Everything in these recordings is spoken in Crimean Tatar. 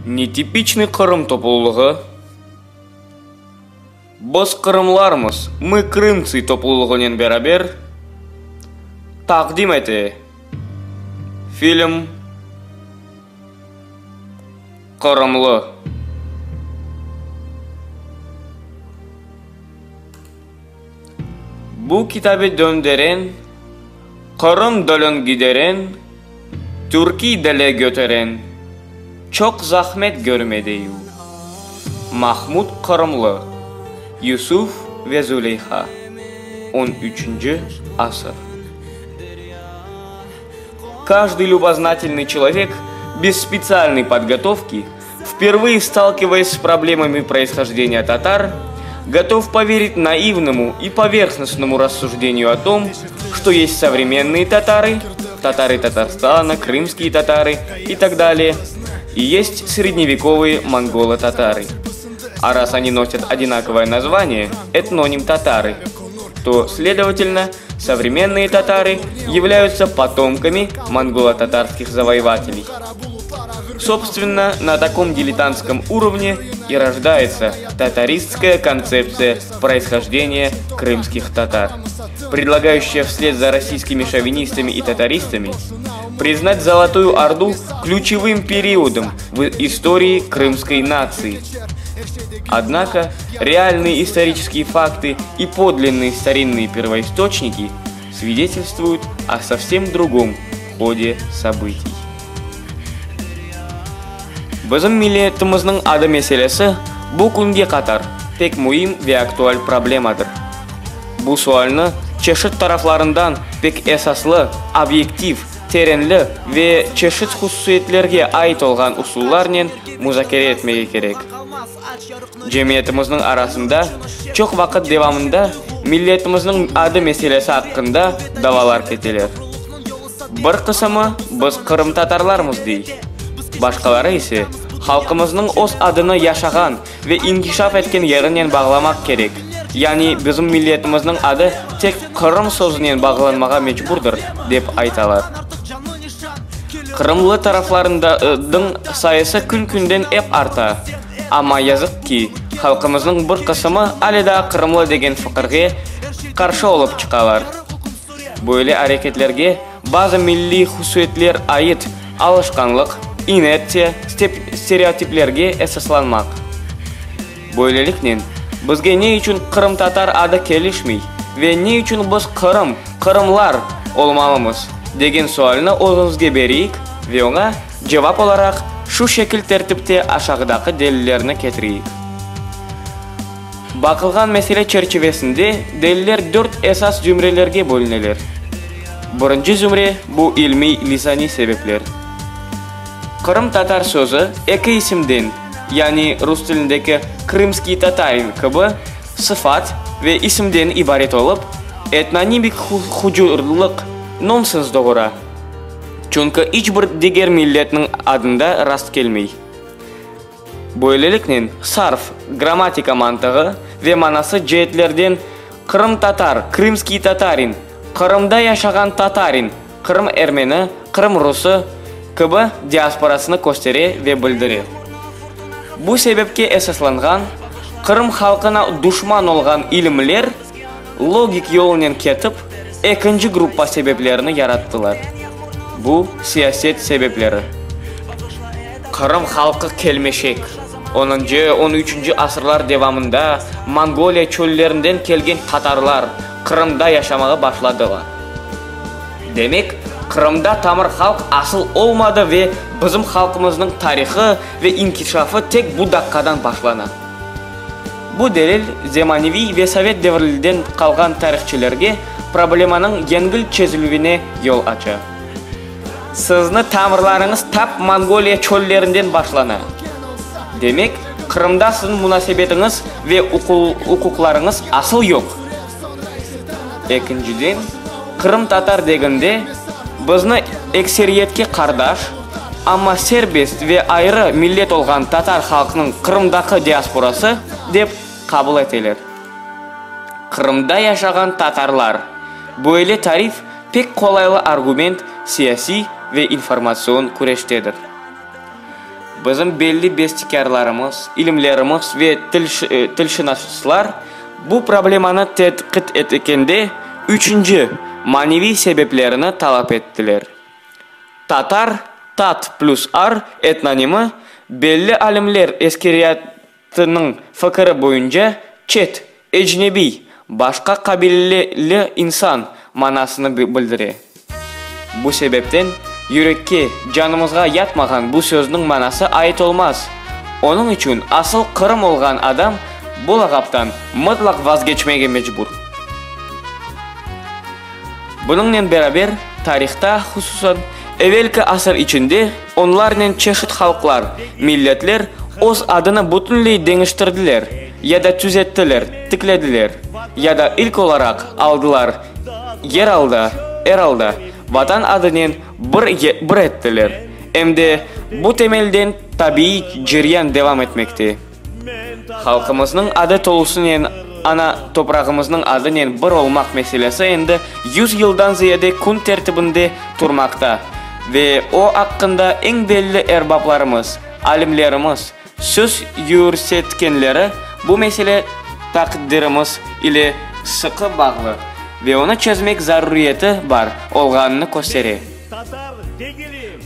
Netipiçnıy Qırım toplulığı, Biz qırımlarmız, Mı krımtsı toplulığınen beraber taqdim ete film Qırımlı. Bu kitabi dönderen, Qırım dölün gideren, Türkiy dile göteren, Çoq zahmet görmedeyu. Mahmud Qırımlı, Yusuf ve Zuleyha, on üçünci asır. Каждый любознательный человек без специальной подготовки, впервые сталкиваясь с проблемами происхождения татар, готов поверить наивному и поверхностному рассуждению о том, что есть современные татары, татары Татарстана, крымские татары и так далее, и есть средневековые монголо-татары. А раз они носят одинаковое название, этноним татары, то, следовательно, современные татары являются потомками монголо-татарских завоевателей. Собственно, на таком дилетантском уровне и рождается татаристская концепция происхождения крымских татар, предлагающая вслед за российскими шовинистами и татаристами признать Золотую Орду ключевым периодом в истории крымской нации. Однако реальные исторические факты и подлинные старинные первоисточники свидетельствуют о совсем другом ходе событий. Bizim milletimizniñ adı meselesi bu künge qadar pek müim ve aktual problemadır. Bu sualni çeşit taraflarından pek esaslı, obyektiv, terenli ve çeşit hususiyetlerge ait olğan usullarnen muzakere etmege kerek. Cemiyetimizniñ arasında çoq vaqıt devamında milletimizniñ adı meselesi aqqında davalar keteler. Bir qısımı biz qırımtatarlarmız dey, başqaları ise halqımıznıñ öz adını yaşağan ve inkişaf etken yerinen bağlamaq kerek, yani bizim milletimizniñ adı tek Qırım sözünen bağlanmağa mecburdır, dep aytalar. Qırımlı tarafdarlarınıñ sayısı kün-künden ep arta, amma yazıq ki, halqımıznıñ bir qısımı ale daa qırımlı degen fikirge qarşı olıp çıqalar. Böyle areketlerge bazı milliy hususiyetler ait alışqanlıq, inertsiya, stereotiplerge esaslanmaq. Böyleliknen, bizge ne içün qırımtatar adı kelişmey ve ne içün biz qırım, qırımlar olmalımız, degen sualni özümizge bereyik ve oña cevap olaraq şu şekil tertipte aşağıdaki delillerni ketireyik. Baqılğan mesele çerçivesinde deliller dört esas zümrelerge bölüneler. Birinci zümre, bu ilmiy-lisaniy sebepler. Qırımtatar sözü eki isimden, yani rus tilindeki krımskiy tatarin kibi sıfat ve isimden ibaret olıp, etnonimik hucurlıq, nonsens doğura, çünki iç bir diger milletniñ adında rastkelmey. Böyleliknen, sarf, grammatika mantığı ve manası ceetlerden qırımtatar, krımskiy tatarin, Qırımda yaşağan tatarin, Qırım ermeni, Qırım rusı kibi diasporasını köstere ve bildire. Bu sebepke esaslanğan, Qırım halqına duşman olğan ilimler logik yolnen ketip, ekinci gruppa sebeplerini yarattılar. Bu, siyaset sebepleri. Qırım halqı kelmeşek, onuncı, on üçünci asırlar devamında Mongoliya çöllerinden kelgen tatarlar Qırımda yaşamağa başladılar. Demek, Qırımda tamır halq asıl olmadı ve bizim halqımıznıñ tarihı ve inkişafı tek bu daqqadan başlana. Bu delil zemaneviy ve sovet devrlden qalğan tarihçilerge problemanıñ yengil çezilüvine yol aça. Sizni tamırlarıñız tap Mongoliya çöllerinden başlana. Demek, Qırımda siziñ munasebetiñiz ve uquqlarıñız asıl yoq. Ekinciden, qırımtatar degende, bizni ekseriyetke qardaş, amma serbest ve ayrı millet olğan tatar halqınıñ Qırımdaki diasporası dep qabul eteler. Qırımda yaşağan tatarlar, böyle tarif pek qolaylı argument siyasiy ve informatsion küreştedir. Bizim belli bestekârlarımız, ilimlerimiz ve tilşınaslar bu problemanı tedqiq etkende üçünci, maneviy sebeplerini talap ettiler. Tatar, tat plüs ar, etnonimi, belli alimler eskeriyatınıñ fikiri boyunca, çet, ecnebiy, başqa qabileli insan manasını bildire. Bu sebepten, yürekke, canımızğa yatmağan bu sözniñ manası ait olmaz. Onıñ içün asıl qırım olğan adam bu lağaptan mıtlaq vazgeçmege mecbur. Bunıñnen beraber, tarihta, hususan, evelki asır içinde onlarnen çeşit halqlar, milletler öz adını bütünley deñiştirdiler ya da tüzettiler, tiklediler, ya da ilk olaraq aldılar, yer alda, er alda, Vatan adınen bir bir ettiler. Em de bu temelden tabiiy ceryan devam etmekte. Halqımıznıñ adı tolusınen ana toprağımıznıñ adınen bir olmaq meselesi endi yüz yıldan ziyade kün tertibinde turmaqta ve o aqqında eñ belli erbaplarımız, alimlerimiz söz yürsetkenleri bu mesele taqdirimiz ile sıqı bağlı ve onı çezmek zaruriyeti bar olğanını köstere.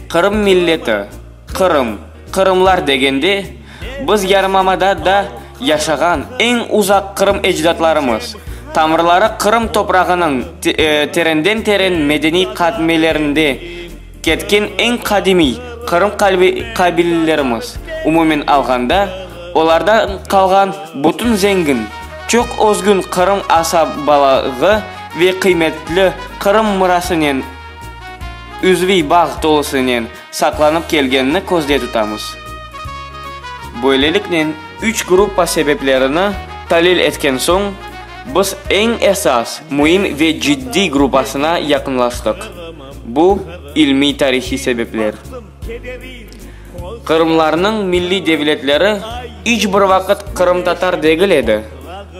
Qırım milleti, Qırım, qırımlar degende, biz yarımamada da yaşağan eñ uzaq qırım ecdatlarımız, tamırları Qırım toprağınıñ terenden-teren medeniy qatmelerinde ketken eñ qadimiy qırım qabilelerimiz, umumen alğanda, olardan qalğan bütün zengin, çoq özgün qırım asabalığı ve qıymetli qırım mırasınen üzviy bağ tolusınen saqlanıp kelgenini közde tutamız. Böyleliknen, üç gruppa sebeplerini talil etken soñ, biz eñ esas, müim ve ciddiy gruppasına yaqınlaştıq. Bu, ilmiy-tarihiy sebepler. Qırımlarnıñ milliy devletleri iç bir vaqıt qırımtatar degil edi.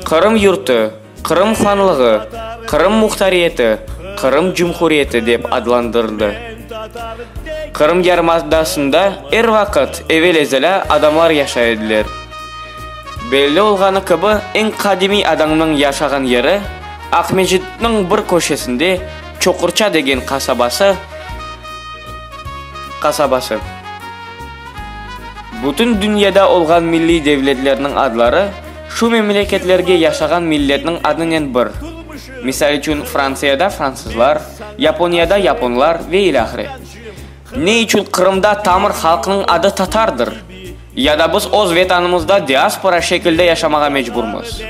Qırım yurtu, Qırım hanlığı, Qırım muhtariyeti, Qırım cumhuriyeti dep adlandırıldı. Qırım yarımadasında er vaqıt, evel-ezelâ, adamlar yaşay ediler. Belli olğanı kibi, eñ qadimiy adamnıñ yaşağan yeri, Aqmescitniñ bir köşesinde Çoqurça degen qasabası, qasabası. Bütün dünyada olğan milliy devletlerniñ adları şu memleketlerge yaşağan milletniñ adınen bir. Misal içün, Frantsiyada fransızlar, Yaponiyada yaponlar ve ilâhre. Ne içün Qırımda tamır halqnıñ adı tatardır? Ya da biz öz Vetanımızda diaspora şekilde yaşamağa mecburmız?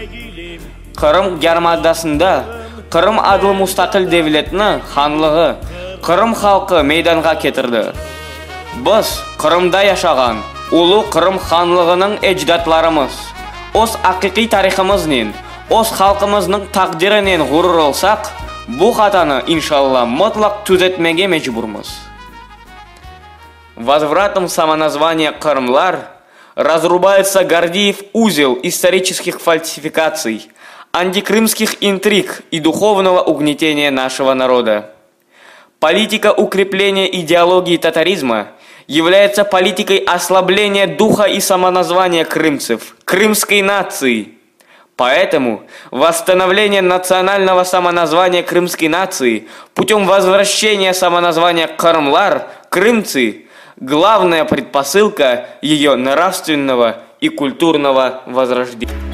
Qırım yarımadasında Qırım adlı mustaqil devletni, hanlığı, Qırım halqı meydanğa ketirdi. Biz, Qırımda yaşağan ulu Qırım hanlığınıñ ecdatlarımız, öz aqiqiy tarihımıznen, öz halqımıznıñ taqdirinen ğurur olsaq, bu hatanı, inşalla, mıtlaq tüzetmege mecburmız. Vozvratом samonazvaniya qırımlar razrubayetsâ Gordiyev uzel istoriçeskih falsifikatsiy, antikrımskih intrig i duhovnogo ugneteniya našego naroda. Politika ukrepleniya ideologii tatarizma yavlâyetsâ politikoy oslableniya duha i samonazvaniya krımtsev, krımskoy natsii. Поэтому восстановление национального самоназвания крымской нации путем возвращения самоназвания «Крымлар», «Крымцы» – главная предпосылка ее нравственного и культурного возрождения.